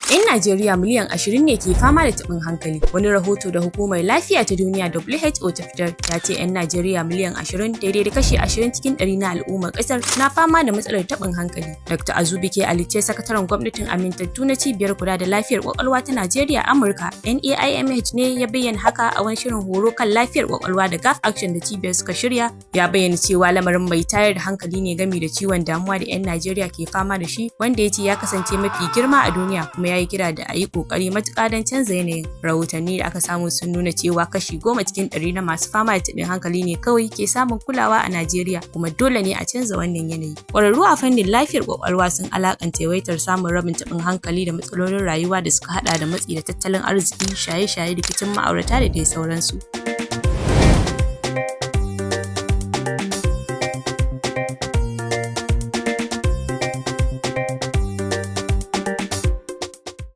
'Yan Najeriya miliyan 20 ne ke fama da taɓin hankali. Wani rahoto da Hukumar Lafiya ta Duniya WHO ta fitar ya ce 'yan Najeriya miliyan 20, daidai da kashi 20 cikin 100 na al'ummar ƙasar, na fama da matsalar taɓin hankali. Dr. Azubike Aliche, sakataren gwamnatin amintattu na Cibiyar Kula da Lafiyar Kwakwalwa ta Najeriya Amurka NAIMH, ne ya bayyana haka a wani shirin horo kan lafiyar kwakwalwa da GAF Action da cibiyar suka shirya. Ya bayyana cewa lamarin mai tayar da hankali ne game da ciwon damuwa da 'yan Najeriya ke fama da shi, wanda ya ce ya kasance mafi girma a duniya, kuma ya yi kira da a yi kokari matuƙa don canza yanayin. Rahotanni da aka samu sun nuna cewa kashi 10 cikin 100 na masu fama da taɓin hankali ne kawai ke samun kulawa a Najeriya, kuma dole ne a canza wannan yanayi. Ƙwararru a fannin lafiyar kwakwalwa sun alakanta yawaitar samun rabin taɓin hankali da matsalolin rayuwa da suka haɗa da matsi da tattalin arziki, shaye-shaye, rikicin ma'aurata da dai sauransu.